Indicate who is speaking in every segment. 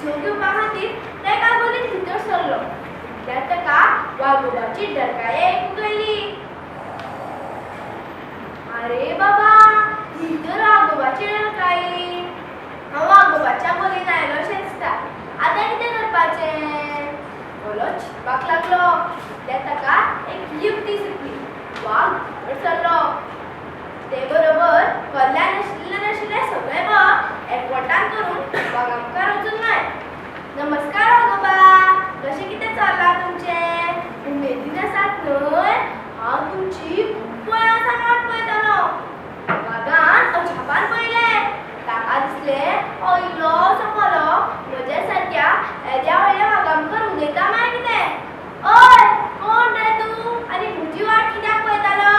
Speaker 1: विसव घेवपा खातीर एका गोलींत भितर सरलो. इतल्यान ताका वागोबाची डरकाळी आयकूंक आयली. आरे बाबा, ही तर वागोबाची डरकाळी. हांव वागोबाच्या गोलीन आयलो अशें दिसता. आतां कितें करपाचें? कोलो चिंतपाक लागलो. इतल्यान ताका एक युक्ती सुचली. वाग भितर सरलो. ते बरोबर कोल्यान नाशिल्ले नाशिल्ले सगळे भाव एकवटान करून वागा मुखार वचून म्हळें, नमस्कार वागोबा, कशें कितें चल्लां तुमचें? उमेदीन आसात न्हय? हांव तुमची खूब वेळां सावन वाट पळयतालों. वागान अजापान पळयलें. ताका दिसलें, हो इल्लोसो कोलो म्हज्या सारक्या येद्या व्हडल्या वागा मुखार उलयता मागीर कितें? ओय, कोण रे तूं आनी म्हजी वाट कित्याक पळयतालो?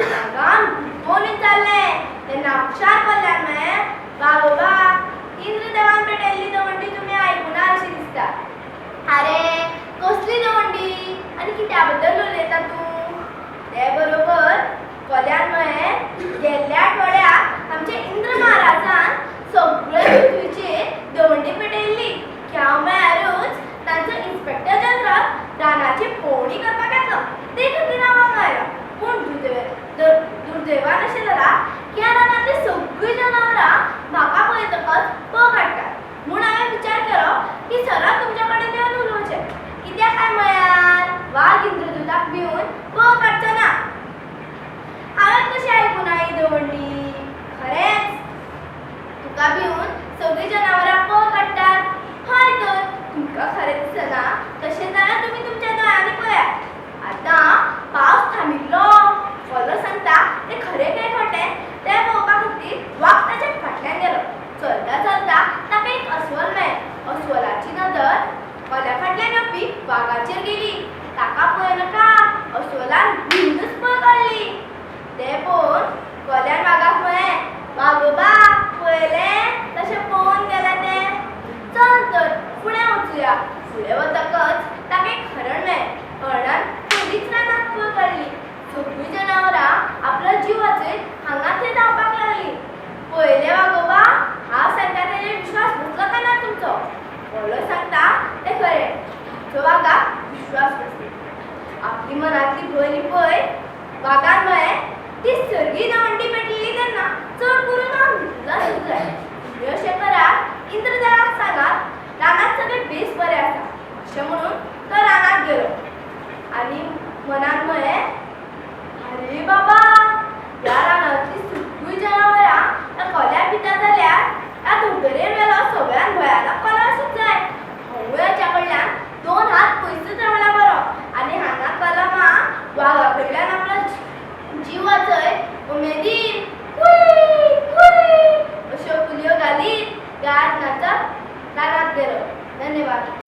Speaker 1: वागान हुडकोवन विचारलें. तेन्ना हुशार कोल्यान म्हळें, वागोबा, इंद्रदेवान पेटयल्ली दवंडी तुमी आयकुना अशी दिसता. आरे, कसली दवंडी आनी कित्या बद्दल उलयता तूं? ते बरोबर कोल्यान म्हळें, गेल्ल्या आठवड्याक आमच्या इंद्र महाराजान सगळे पृथ्वीचेर दवंडी पेटयल्ली. ह्या म्हळ्यारूच तांचो इन्स्पेक्टर जनरल रानाची पळोवणी करपाक येतलो, ते खातीर हांव हांगा आयलां. पूण दुर्दैवान अशें जालां की ह्या रानांतलीं सगळीं जनावरां म्हाका पळयतकच पळ काडटात, म्हूण हांवें विचार केलो की सरळ तुमच्या कडेन येवन उलोवचें. कित्याक काय म्हळ्यार वाग इंद्रदूताक भिवन पळ काडचो ना. हांवें कशें आयकुना ही दवंडी? खरेंच तुका भिवन सगळीं जनावरां पळ काडटात? हय तर, तुमकां खरें दिसना तशें जाल्यार तुमी तुमच्या दोळ्यांनी पळयात. आतां पावस थांबिल्लो. कोलो सांगता तें खरें काय खोटें तें पळोवपा खातीर वाग ताच्या फाटल्यान गेलो. चलता चलता ताका एक अस्वल मेळ्ळें. अस्वलाची नदर कोल्या फाटल्यान येवपी वागाचेर गेली. ताका पळयनाका अस्वलान भिवनूच पळ काडली. तें पळोवन कोल्यान वागाक म्हळें, वागोबा, पळयलें तशें पळोवन गेलें तें. चल तर फुडें वचुया. फुडें वतकच ताका एक हरण मेळ्ळें. हरणान पयलींच रानांत पळ काडली. सगळीं जनावरां आपलो जीव वाचयत हांगा थंय धांवपाक लागलीं. पळयलें वागोबा, हांव सांगता तेजेर विश्वास बसलो काय ना तुमचो? कोलो सांगता तें खरें हाचो वागाक विश्वास बसलो. आपली मनांतली भंय लिपयत वागान म्हळें, ती सर्गी दवंडी पेटलेली तेन्ना चड करून हांव न्हिदलो आसूंक जाय. तुमी अशें करात, इंद्रदेवाक सांगात रानांत सगळें बेस बरें आसा. अशें म्हणून तो रानांत गेलो आनी मनांत म्हळें, आरे बाबा, ह्या रानांतलीं सगळीं जनावरां ह्या कोल्याक भिता जाल्यार ह्या धर्तरेर वेलो सगळ्यान भयानक कोलो आसूंक जाय. हांवूय हाच्या कडल्यान दोन हात पयसूच रावला बरो. आनी हांगा कलमा वागा कडल्यान आपलो जीव वाचयत उमेदीन कुई कुई अश्यो कुलयो घालीत गायत नाचत रानांत गेलो. धन्यवाद.